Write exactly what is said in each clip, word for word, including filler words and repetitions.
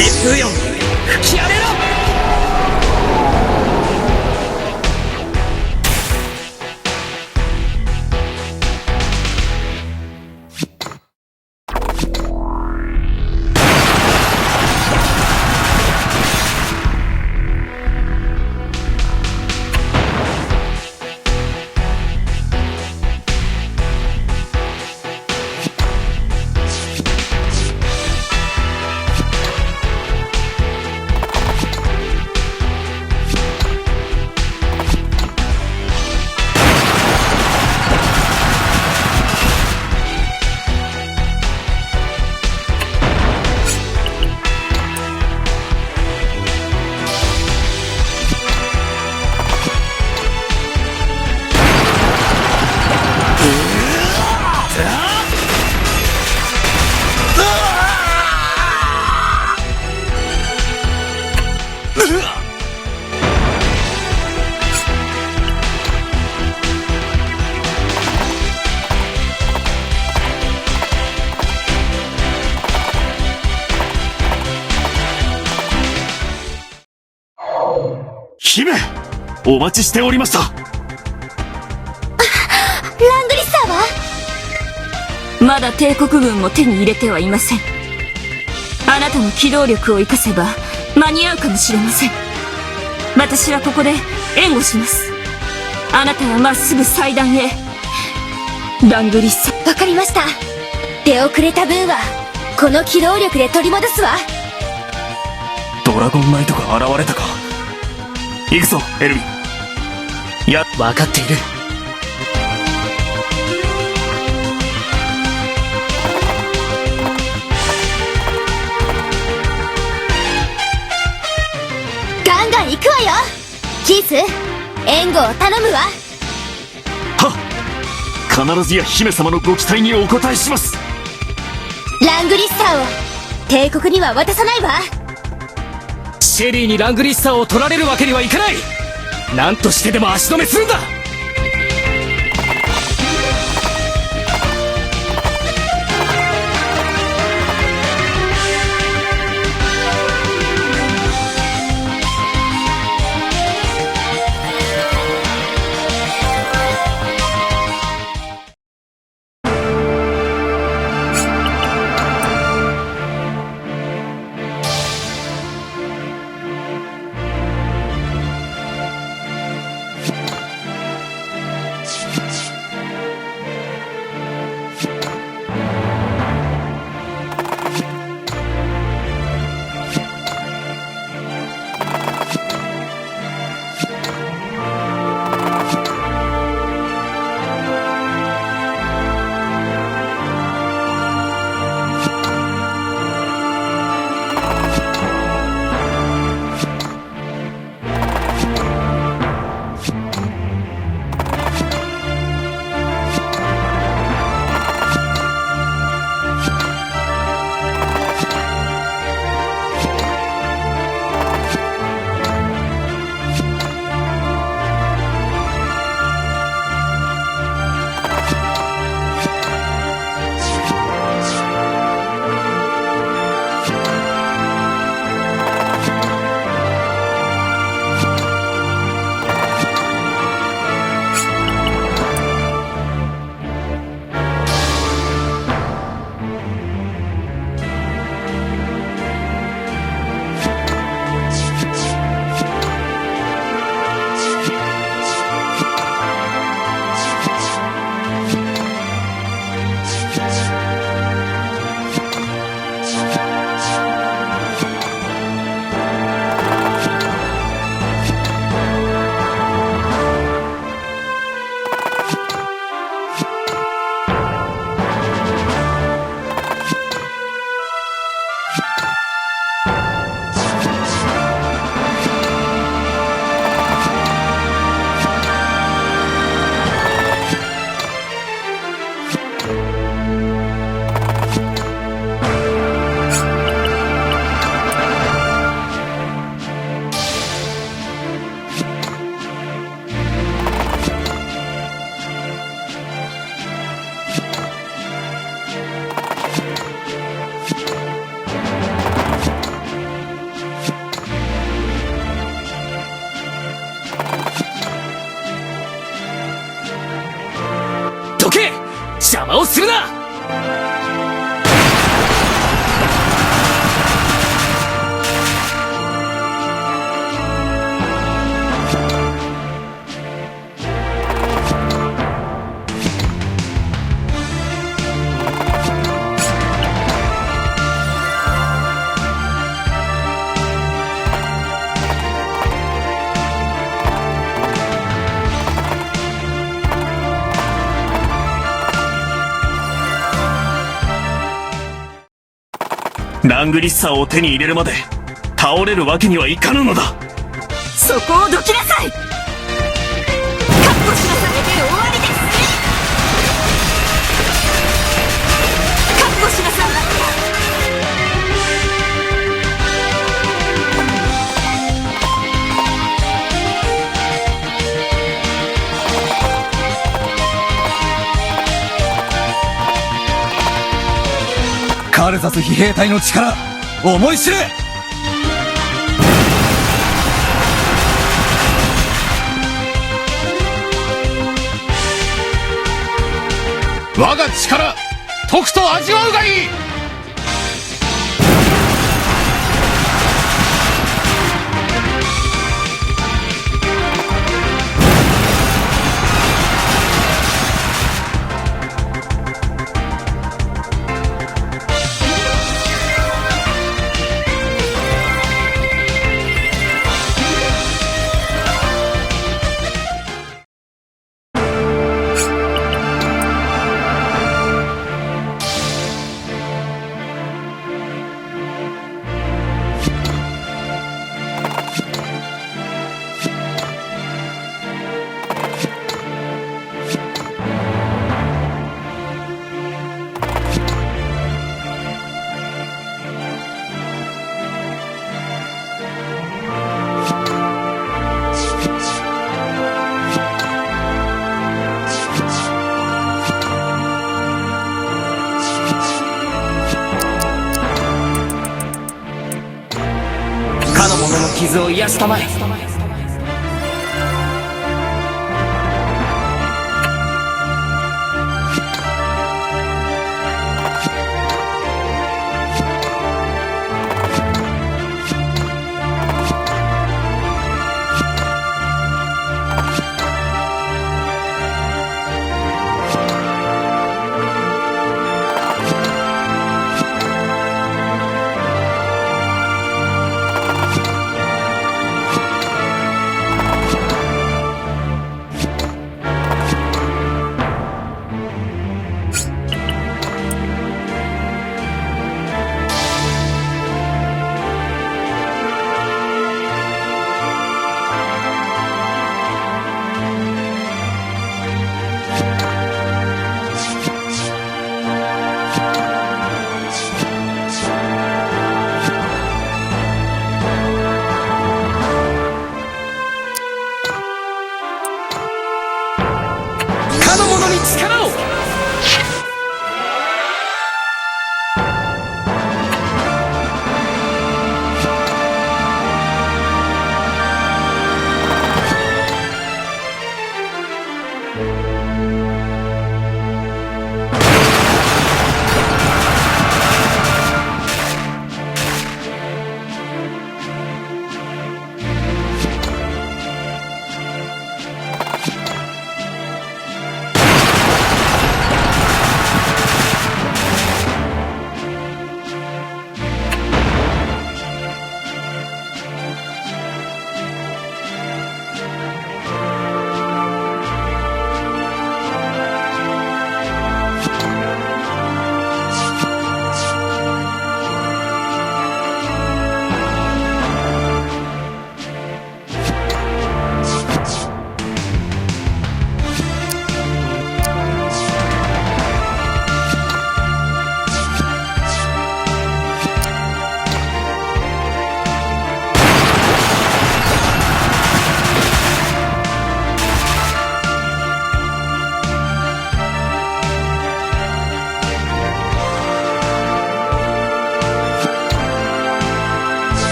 一風よ、吹き荒れろ。ラングリッサーは？まだ帝国軍も手に入れてはいません。あなたの機動力を生かせば間に合うかもしれません。私はここで援護します。あなたはまっすぐ祭壇へ。ラングリッサー。わかりました。出遅れた分はこの機動力で取り戻すわ。ドラゴンナイトが現れたか。行くぞ、エルヴィン。いや、分かっている。ガンガン行くわよ。キース、援護を頼むわ。はっ。必ずや、姫様のご期待にお応えします。ラングリッサーを帝国には渡さないわ。シェリーにラングリッサーを取られるわけにはいかない。何としてでも足止めするんだ。するな。 ラングリッサーを手に入れるまで倒れるわけにはいかぬのだ。 そこをどきなさい。 カルサス騎兵隊の力、思い知れ。 我が力、とくと味わうがいい。 かの者の傷を癒したまえ。 か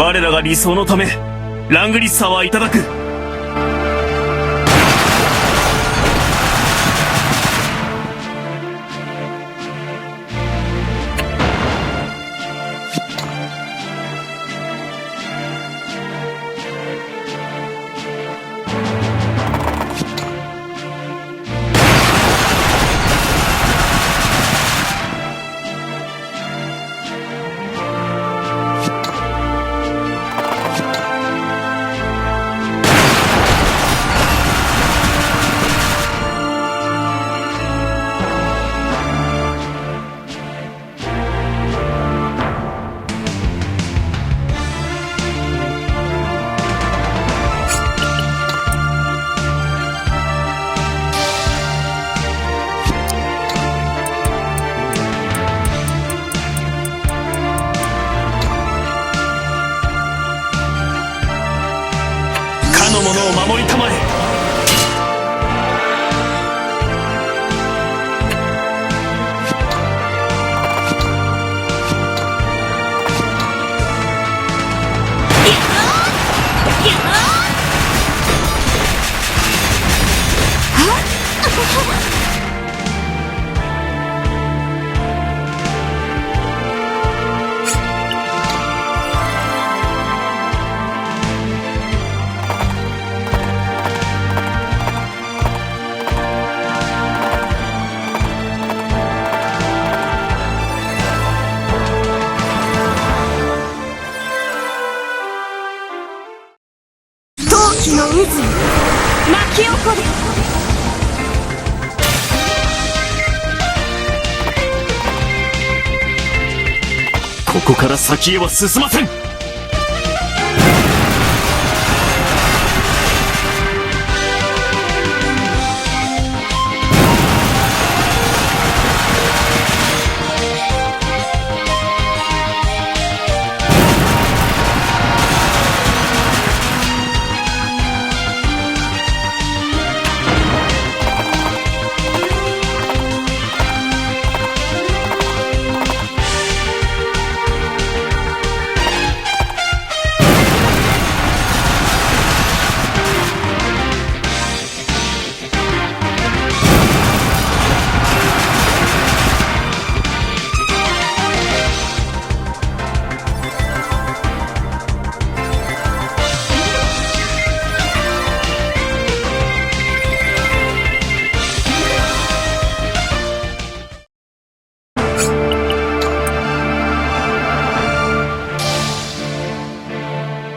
我らが理想のため、ラングリッサーはいただく。かの者を守りたまえ。陶器の渦に巻き起これ。ここから先へは進ません。